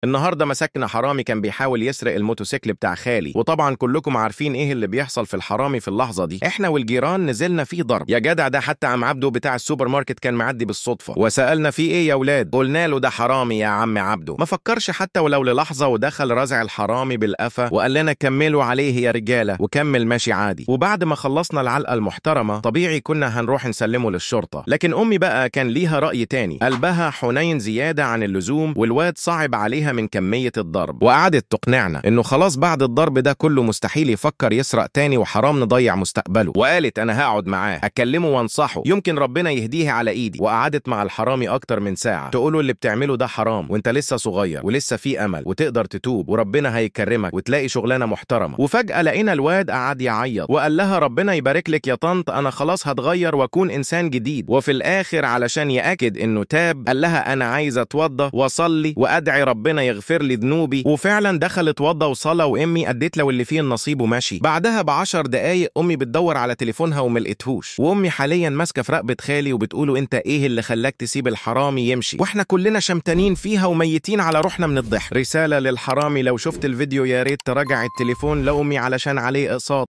النهارده مسكنا حرامي كان بيحاول يسرق الموتوسيكل بتاع خالي، وطبعا كلكم عارفين ايه اللي بيحصل في الحرامي في اللحظة دي. احنا والجيران نزلنا فيه ضرب يا جدع، ده حتى عم عبده بتاع السوبر ماركت كان معدي بالصدفة وسالنا فيه ايه يا ولاد، قلنا له ده حرامي يا عم عبده. ما فكرش حتى ولو للحظة ودخل رزع الحرامي بالقفا وقال لنا كملوا عليه يا رجاله، وكمل ماشي عادي. وبعد ما خلصنا العلقة المحترمة طبيعي كنا هنروح نسلمه للشرطة، لكن امي بقى كان ليها راي تاني، قلبها حنين زيادة عن اللزوم والواد صعب عليها من كمية الضرب، وقعدت تقنعنا انه خلاص بعد الضرب ده كله مستحيل يفكر يسرق تاني وحرام نضيع مستقبله. وقالت انا هقعد معاه اكلمه وانصحه يمكن ربنا يهديه على ايدي. وقعدت مع الحرامي اكتر من ساعة تقوله اللي بتعمله ده حرام وانت لسه صغير ولسه في امل وتقدر تتوب وربنا هيكرمك وتلاقي شغلانة محترمة. وفجأة لقينا الواد قعد يعيط وقال لها ربنا يبارك لك يا طنط، انا خلاص هتغير واكون انسان جديد. وفي الاخر علشان يأكد انه تاب قال لها انا عايز اتوضى واصلي وادعي ربنا يغفر لي ذنوبي. وفعلا دخل اتوضى وصلى، وامي اديت له اللي فيه النصيب وماشي. بعدها ب10 دقايق امي بتدور على تليفونها وما لقيتهوش، وامي حاليا ماسكه في رقبة خالي وبتقوله انت ايه اللي خلاك تسيب الحرامي يمشي، واحنا كلنا شمتانين فيها وميتين على روحنا من الضحك. رسالة للحرامي، لو شفت الفيديو يا ريت تراجع التليفون لامي علشان عليه اقساط.